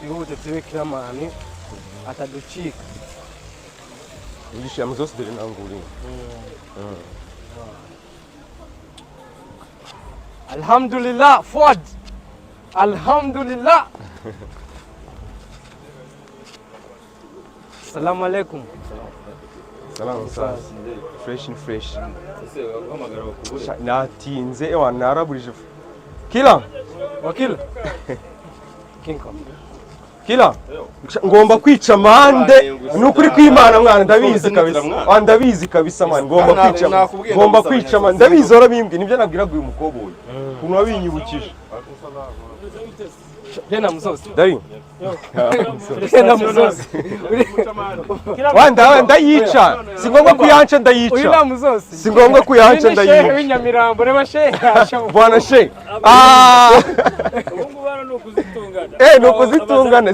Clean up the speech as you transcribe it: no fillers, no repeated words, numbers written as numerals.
Twihute tube Killaman ataducika. Ugishyira zose, dore nanguriye. Alhamdulillah, Fuad. Alhamdulillah. Assalamu alaikum. Salamu sasa. Fresh and fresh. Natinze ewa, naraburije. Kila. Wakil. Kinko. Kila. Ngomba kwica amande, ni ukuri kw'Imana mwana, ndabizi kabisa. Ah, ndabizi kabisa man, ngomba kwica, ngomba kwica man, ndabizi warabimbwiye, nibyo nabwiraga uyu mukoboyi ukuntu wabinyibukije. Tena mzozi. Dari. Tena mzozi. Wanda ndayica, si ngombwa kuyanca. Uyu Ndayica. nta muzozi. Si ngombwa kuyanca. Uyu ni shehe Ndayica. w'inyamirambo, reba shehe. Bwana she, ah. Ubu ngubu hano ni ukuzitungana. Ni ukuzitungana.